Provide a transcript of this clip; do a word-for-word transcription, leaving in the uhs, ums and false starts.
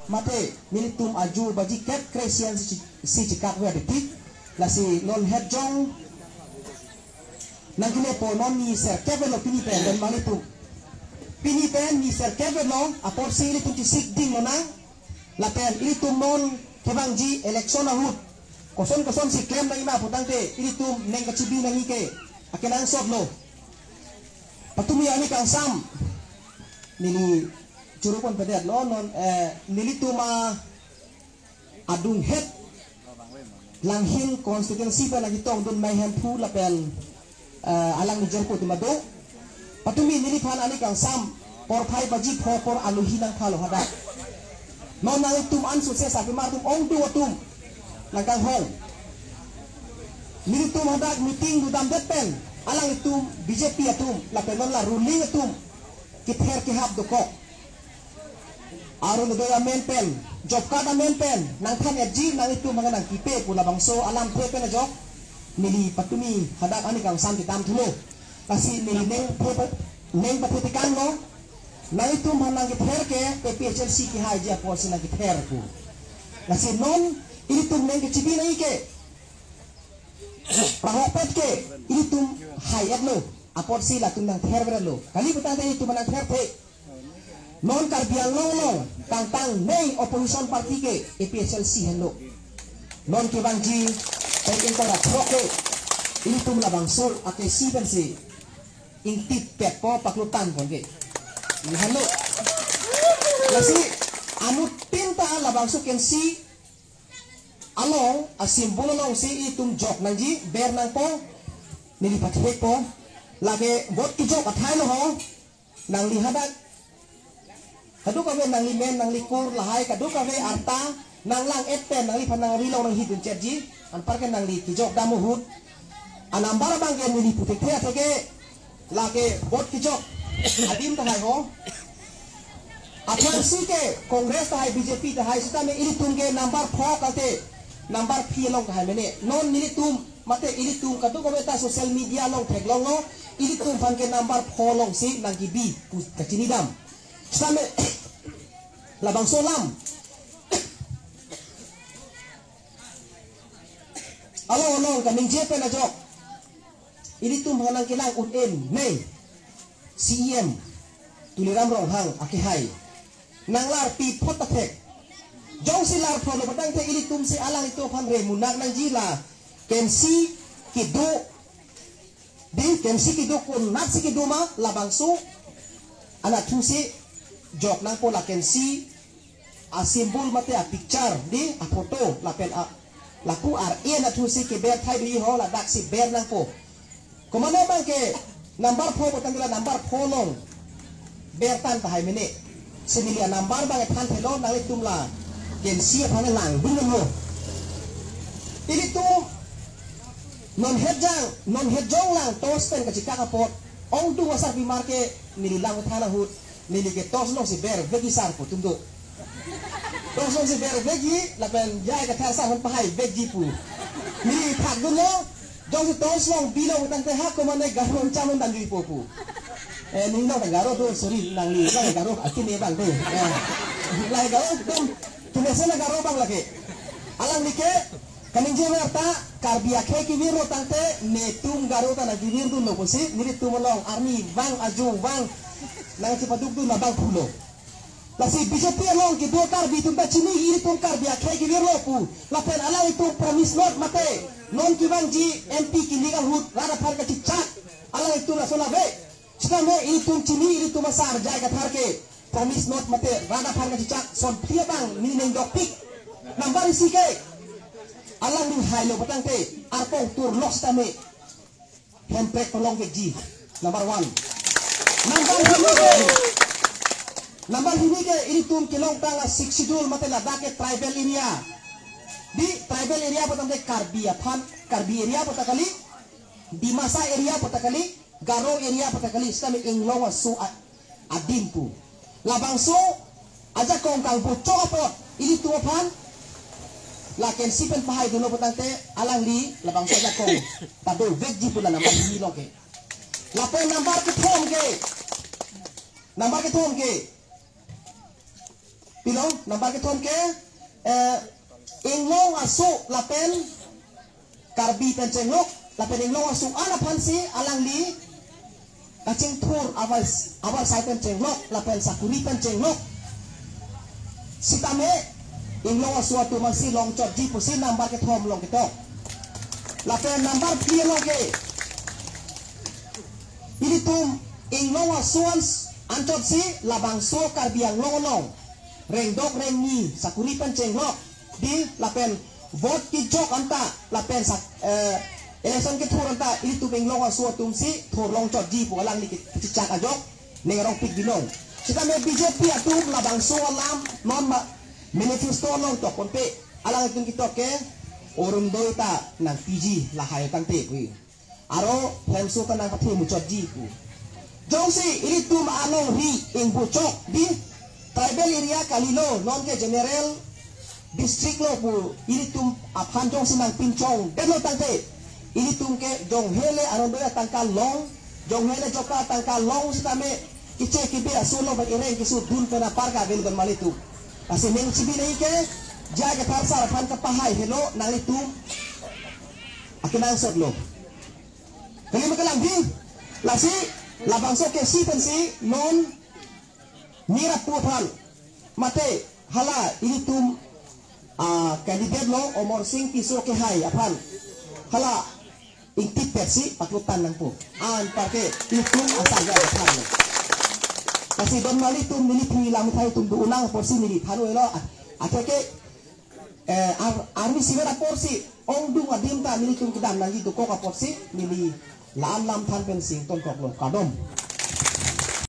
Mate nelitum ajo baji kep Christian si, si chikak ve adetik. Lasi non het jong nangkelepo, non ni serkep lo pini pen, dan malitum. Pini pen ni serkep lo, apotsi ilitum chesik ding lonang. Lapen ilitum non kevangji election ahut koson koson si klem nangji ma putangte ilitum neng kachibi nangji ke akenangsot lo. Patumi ani kangsam, neli churu ponpedet lo non, eh, nelitum a adunghet Langhin constituency pen lagi tong dun mai Hemphu lapen, eh, alang ni Jerpo atum ado. Patumi neliphan ani kangsam porphai baji pho apor aluhi nangphalo hadak. Non nanglitum an sukses apimar atum ongdung atum nangkanghong. Nelitum hadak meeting dodamdet pen alanglitum B J P atum lapen non la ruling atum kether kehap dokok. Arun Udoy amen pen, job card amen pen nangthan-etji, nanglitum mangana nangkipe pu labangso alamthe pen ajok neli patumi hadak ani kangsam kedam thulo. Lasi neli neng phe pa-, neng pathe tekang lo. Nanglitum aphan nangkether ke A P H L C kehaiji apotsi nangkether pu. Lasi non ilitum neng kechibi nangji ke prahokpet ke ilitum hai-et lo, apotsi latum nangther ver lo. Kali putangte ilitum nangther the. Non Karbi Anglong along tangtang nei opposition party ke A P H L C henlo. Non kevangji pen ingkoi ra throk ke ilitum labangso akesi pensi ingtitpet po, paklutan pon ke. Lahenlo. Lasi anuttin ta labangso kensi along a-symbol alongsi itum jok nangji, ber nangpo, neli pathekpo. Lake vote kejok athai lo ho. Nangli hadak kadokave, nangli men, nangli kur, lahai kadokave arta nanglang-et pen nangliphan nangri long nanghidun chetji. Anparke nangli kejok dam ahut a-number abang ke neli puthekthe atheke, lake vote kejok adim tahai ho. Aphrangsi ke Congress tahai, B J P tahai, sitame ilitum ke number pho kalte number phi along kahai mene. Non nelitum mate ilitum kadokave ta social media along theklonglo, ilitum aphan ke number pho alongsi nangkibi pu kachini dam. Sitame labangso alam along along kaningje pen ajok ilitum aphan nangkelang un-e nei C E M Tuliram Ronghang akehai nanglarpi phot ta thek. Jongsi lar phot lo putangte ilitum si alanglitum aphan remunak nangji, la kensi kedo, di kensi kedo, konatsi kedo ma, labangso anatthu si jok nangpo, la kensi a-symbol mate a-picture, di a-photo lapen a lapu ar-e anatthu si keber thai di ho, ladaksi ber nangpo. Komane abang ke number pho putangte la number pho along ber tan tahai mene. Si neli a-number abang ethan thelo, nanglitum la kensi aphan langdun lo. Ilitum non het jang, non het jong lang torch pen kachikak apot ongdung asarpimar ke neli lang than ahut, neli ke torch alongsi bervekji sar pu atum do. Torch alongsi bervekji lapen jai kathar sar aphan pahaivekji pu. Neli thakdunlo, jongsi torch along bilo putangte ha komane Garo cham damjuipo pu. Eh, neli nang Garo do, sorry, nangli nang Garo akine abang do. Eh, lahai Garo dum, tumesen Garo abang lake. Alangli ke kaningje ver ta Karbi akhei kevirlo tangte netum Garo ta nangkevirdunlo pusi nelitum along arni vang ajo vang nangchepadukdun abang pulo. Lasi B J P along kedo Karbi atum ta chini, ilitum Karbi akhei kevirlo pu. Lapen alanglitum promise note mate non kevangji M P kilik ahut rat aphan kachechak alanglitum lason ave. Sitame ilitum chini, ilitum asar jai kathar ke promise note mate rat aphan kachechak son phli abang neli neng dokpik. Number isi ke alangli hailo putangte arpong turlok sitame hemprek palongvekji. Number one. Number hini ke, number hini ke ilitum kelongtang a-Sixth Schedule mate ladak ke tribal area. Di tribal area putangte Karbi aphan, Karbi area puta kali, Dimasa area puta kali, Garo area puta kali, sitame inglong aso a-, adim pu. Labangso ajakong kangbochok apot ilitum aphan la kensi pen pahaidunlo putangte alangli labangso ajakong padovekji pu la number hini along ke. Lapen number kethom ke, number kethom ke Pilo, number kethom ke, eh, Inglong aso lapen Karbi pen chenglok, lapen Inglong aso an aphansi alangli kachingthur abar, abar sai pen chenglok, lapen sakuri pen chenglok. Sitame Inglong aso atum aphansi longchotji pusi number kethom along ketok. Lapen number phli along ke, ilitum Inglong aso an, anchotsi labangso Karbi Anglong along rengdok rengni sakuri pen chenglok di lapen vote kejok anta lapen sak, eh, election kethur anta ilitum Inglong aso atumsi thur longchotji pu alangli ke-, kechechak ajok ning arongpik binong. Sitame B J P atum labangso alam non ma manifesto along tok ponpe, alanglitum ketok ke Orunodoi ta nangpiji lahai tangte pu. Aro hemso ta nangpathe muchotji pu. Jongsi ilitum alongri ingbuchok di tribal area kalilo, non ke general district lo pu ilitum aphan jongsi nangpinchongdetlo tangte, ilitum ke jonghele Orunodoi atangka long, jonghele jokra atangka long sitame keche kebe aso lo ba ireng kesudun pen apar ka vel gon malitum. Lasi ning chibi nei ke, ja ke tharsar aphan kapahai helo nanglitum akenangsot lo. Kali ma kalang di, lasi labangso kesi pensi non nira pu aphan mate hala ilitum, ah, candidate lo Amarsing Tisso kehai aphan hala ingtip petsi paklutan nangpo. Anparke ilitum asar ja aphan lo. Lasi don malitum neli phi lam thai tum do unang porsi neli thanu elo. Akhir ke, eh, ar-, army siver aporsi ongdung adim ta nelitum kedam nangji dokok aporsi neli la-an lam than pensi ingtonkoklo. Kardom.